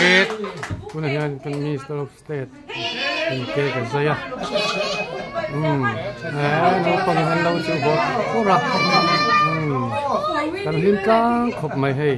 Cake tunah hian kan minister of state in cake a zai a umm eh naupang in an lo chu bawrh bawrh a umm kan hlim tlang khawp mai hei.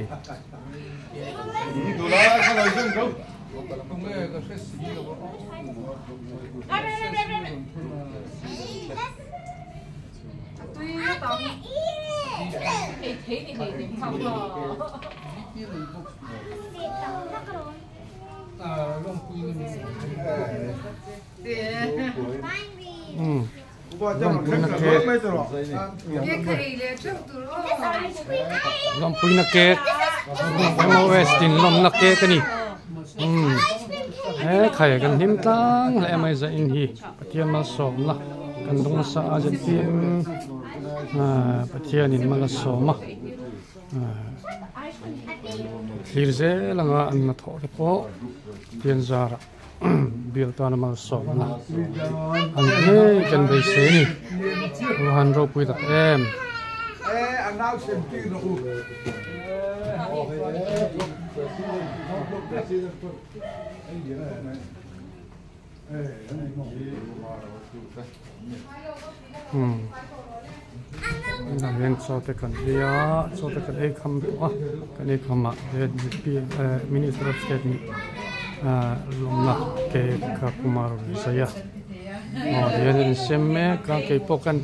Lawmpuina cake MOS tin lawmna cake a ni he khai kan hlim tlang hle mai zah in hi Pathian malsawmna kan dawng nasa a zirtir Pathianin mal a sawm a. Thlir zel anga an hnathawh te pawh Pathian zarah bial tana malsawmna an ngei kan beisei a ni. Ruhan ropui tak em. Tunah hian chaw te kan ei a chaw te kan ei kham tawh a kan ei kham ah hian minister of state nih lawmna cake kha Kumar zai a aw tihian an sem mek a keipawh kan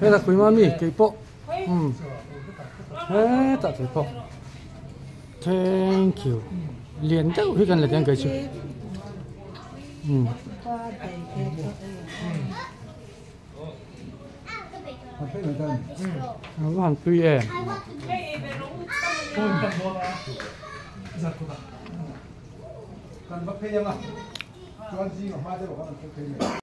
hetah kuima mi keipawh umm hetah keipawh thank you lian deuh hi kan la tiang kei chu umm. A va han tui em?